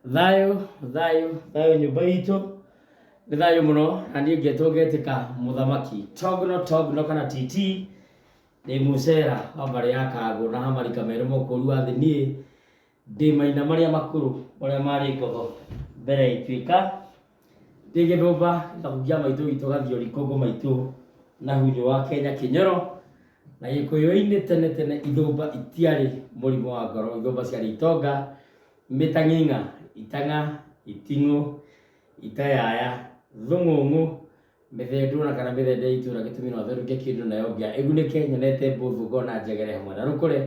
Thayũ, thayũ, thayũ nyũmba itũ. Nĩ thayũ mũno na niĩ ngetwo ngetĩka mũthamaki Togno Togno kana TT ndĩ mũcera wa mbarĩ ya Kangũ na hamarika merũ mũkũru wa thĩ niĩ ndĩ maina marĩa makũrũ marĩa marĩ ngotho mbere ya ituĩka ndĩ gĩthũmba gĩthaku kĩa maitũ witũ gathiori kũngũ maitũ na hunyũ wa Kenya kĩnyoro na gĩkũyũ-inĩ tene tene ithũmba itiarĩ mũrimũ wa ngoro ithũmba ciarĩ itonga mĩtang'ing'a itang'a iting'ũ itayaya thũng'ũng'ũ mĩthendũ ona kana mĩthende ya itũra gĩtũmi no athendũke kĩndũ nayo ngĩa ĩgunĩke nyonete mbũthũ ngona njegere hamwe na rũkũre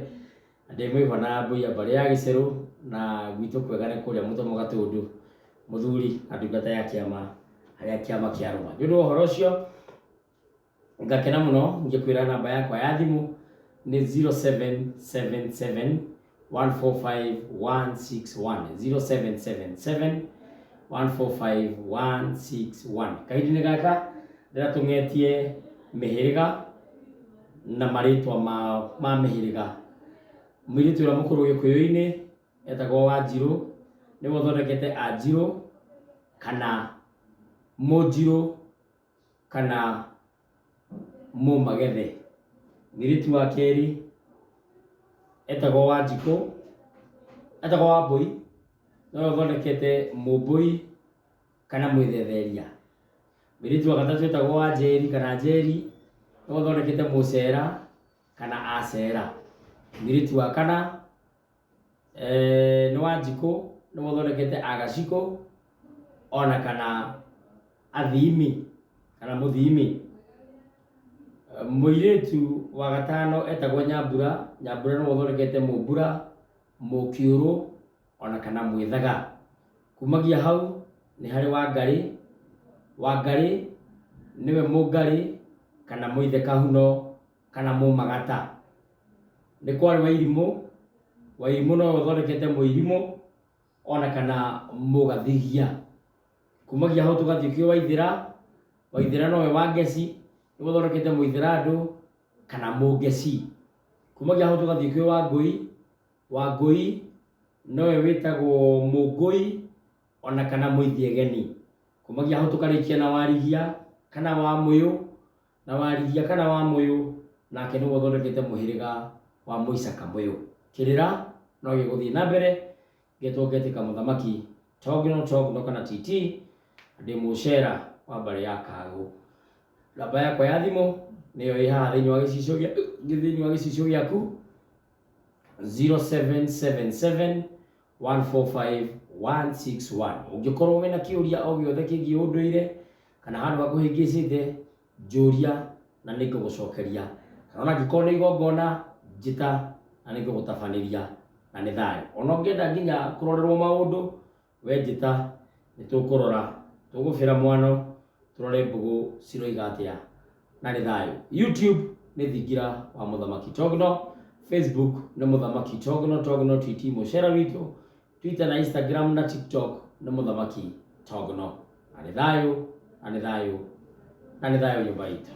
na ndĩ mwĩhwa na mbũi ya mbarĩ ya gĩcerũ na gwitũ kwega nĩ kũrĩa mũtomo gatũndũ mũthuri na ndungata ya kĩama harĩa kĩama kĩarũma nĩ ũndũ wa ũhoro ũcio ngakena mũno ngĩkwĩra namba yakwa ya thimũ nĩ 0777 145 161 0777 145 161 kahinda-inĩ gaka ndĩratũng'etie mĩhĩrĩga na marĩtwa mao ma mĩhĩrĩga mũirĩtu ũrĩa mũkũrũ gĩkũyũ-inĩ etagwo Wanjirũ nĩwe ũthondekete Anjirũ kana Mũnjirũ kana Mũmagethe. Mũirĩtu wa kerĩ etagwo Wanjikũ, etagwo Wambũi, nowe ũthondekete Mũmbũi kana Mwĩthetheria. Mũirĩtu wa gatatũ etagwo Wanjeri kana Njeri, nĩwe ũthondekete Mũcera kana Acera. Mũirĩtu wa kana nĩ Wanjikũ, nĩwe ũthondekete Agacikũ ona kana Athimi kana Mũthimi. Mũirĩtu wa gatano etagwo Nyambura, Nyambura nĩwe ũthondekete Mũmbura, Mũkĩũrũ ona kana Mwĩthaga. Kumagia hau nĩ harĩ Wangarĩ, Wangarĩ nĩwe Mũngarĩ kana Mũithe Kahuno kana Mũmagata. Nĩ kwarĩ Wairimũ, Wairimũ nowe ũthondekete Mũirimũ ona kana Mũgathigia. Kumagia hau tũgathiĩ kwĩ Waithĩra, Waithĩra nowe Wangeci, nĩwe ũthondekete Mũithĩrandũ kana Mũngeci. Kumagia hau tũgathiĩ kwĩ Wangũi, Wangũi nowe wĩtagwo Mũngũi ona kana Mũithiegeni. Kumagia hau tũkarĩkia na Warigia kana Wamũyũ, na Warigia kana Wamũyũ nake nĩwe ũthondekete mũhĩrĩga wa Mũicaka Mũyũ. Kĩrĩra no gĩgũthiĩ na mbere ngetwo ngetĩka mũthamaki Togno Togno kana TT ndĩ mũcera wa mbarĩ ya Kagũ. Namba yakwa ya thimũ nĩyo ĩ haha thĩinĩ wa gĩcicio gĩa thĩinĩ wa gĩcicio gĩaku 0777 145 161. Ũngĩkorwo wĩna kĩũria o gĩothe kĩgiĩ ũndũire kana handũ hakũhĩngĩcĩte njũria na nĩngũgũcokeria kana ona angĩkorwo nĩ igongona njĩta na nĩngũgũtabanĩria na nĩ thayũ. Ona ũngĩenda nginya kũrorerwo maũndũ we njĩta nĩtũkũrora tũgũbĩra mwano tũrore mbũgũ ciroiga atĩa na nĩ thayũ. YouTube nĩ thingira wa Mũthamaki Togno, Facebook nĩ Mũthamaki Togno Togno TT mũcera witũ, Twitter na Instagram na TikTok nĩ Mũthamaki Togno. Na nĩ thayũ, na nĩ thayũ, na nĩ thayũ nyũmba itũ.